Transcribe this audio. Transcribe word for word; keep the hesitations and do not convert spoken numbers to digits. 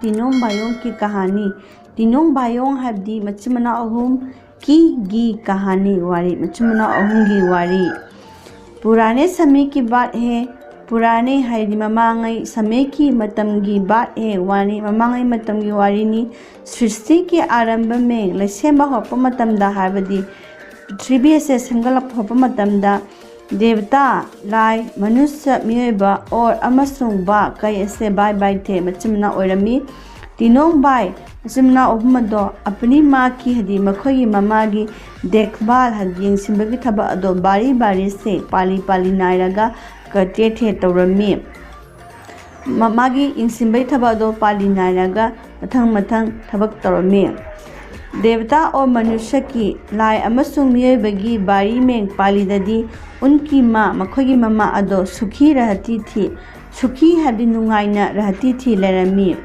ꯇꯤꯅꯣꯡ ꯕꯥꯌꯣꯡ ꯀꯤ ꯀꯍꯥꯅꯤ꯫ ꯇꯤꯅꯣꯡ ꯕꯥꯌꯣꯡ ꯍꯥꯏꯕꯗꯤ ꯃꯆꯤꯟ ꯃꯅꯥꯎ ꯑꯍꯨꯝ ꯀꯤ ꯒꯤ ꯀꯍꯥꯅꯤ, ꯋꯥꯔꯤ, ꯃꯆꯤꯟ ꯃꯅꯥꯎ ꯑꯍꯨꯝꯒꯤ ꯋꯥꯔꯤ꯫ ꯄꯨꯔꯥꯅꯦ ꯁꯃꯦ ꯀꯤ ꯕꯥꯠ ꯍꯦ꯫ ꯄꯨꯔꯥꯅꯦ ꯍꯥꯏꯗꯤ ꯃꯃꯥꯡꯉꯩ, ꯁꯃꯦ ꯀꯤ ꯃꯇꯝꯒꯤ ꯕꯥꯠ ꯍꯦ, ꯋꯥꯔꯤ, ꯃꯃꯥꯡꯉꯩ ꯃꯇꯝꯒꯤ ꯋꯥꯔꯤꯅꯤ꯫ ꯁ꯭ꯔꯤꯁꯇꯤ ꯀꯤ ꯑꯥꯔꯝꯚ ꯃꯦ, ꯂꯩꯁꯦꯝꯕ ꯍꯧꯔꯛꯄ ꯃꯇꯝꯗ ꯍꯥꯏꯕꯗꯤ ꯄ꯭ꯔꯤꯊꯤꯕꯤ ꯑꯁꯦ ꯁꯦꯝꯒꯠꯂꯛꯄ ꯍꯧꯔꯛꯄ ꯃꯇꯝꯗ ꯗꯦꯕꯇꯥ, ꯂꯥꯏ, ꯃꯅꯨꯁ꯭ꯌ, ꯃꯤꯑꯣꯏꯕ, ꯑꯣꯔ ꯑꯃꯁꯨꯡ ꯕꯥ, ꯀꯩ ꯑꯁꯦ ꯕꯥꯏ ꯕꯥꯏ ꯊꯦ, ꯃꯆꯤꯟ ꯃꯅꯥꯎ ꯑꯣꯏꯔꯝꯃꯤ꯫ ꯇꯤꯅꯣꯡ ꯕꯥꯏ, ꯃꯆꯤꯟ ꯃꯅꯥꯎ ꯑꯍꯨꯝ ꯑꯗꯣ ꯑꯄꯅꯤ ꯃꯥ ꯀꯤ ꯍꯥꯏꯗꯤ ꯃꯈꯣꯏꯒꯤ ꯃꯃꯥꯒꯤ ꯗꯦꯈꯚꯥꯜ ꯍꯥꯏꯗꯤ ꯌꯦꯡꯁꯤꯟꯕꯒꯤ ꯊꯕꯛ ꯑꯗꯣ ꯕꯥꯔꯤ ꯕꯥꯔꯤ ꯁꯦ, ꯄꯥꯂꯤ ꯄꯥꯂꯤ ꯅꯥꯏꯔꯒ ꯀꯔꯇꯦꯊꯦ ꯇꯧꯔꯝꯃꯤ꯫ ꯃ-, ꯃꯥꯒꯤ ꯌꯦꯡꯁꯤꯟꯕꯒꯤ ꯊꯕꯛ ꯑꯗꯣ ꯄꯥꯂꯤ ꯅꯥꯏꯔꯒ ꯃꯊꯪ ꯃꯊꯪ ꯊꯕꯛ ꯇꯧꯔꯝꯃꯤ꯫ ꯗꯦꯕꯇꯥ ꯑꯣꯔ ꯃꯅꯨꯁ꯭ꯌ ꯀꯤ, ꯂꯥꯏ ꯑꯃꯁꯨꯡ ꯃꯤꯑꯣꯏꯕꯒꯤ ꯕꯥꯔꯤ ꯃꯦꯡ ꯄꯥꯂꯤꯗꯗꯤ ꯎꯟꯀꯤ ꯃꯥ, ꯃꯈꯣꯏꯒꯤ ꯃꯃꯥ ꯑꯗꯣ ꯁꯨꯈꯤ ꯔꯍꯇꯤ ꯊꯤ, ꯁꯨꯈꯤ ꯍꯥꯏꯕꯗꯤ ꯅꯨꯡꯉꯥꯏꯅ, ꯔꯍꯇꯤ ꯊꯤ, ꯂꯩꯔꯝꯃꯤ꯫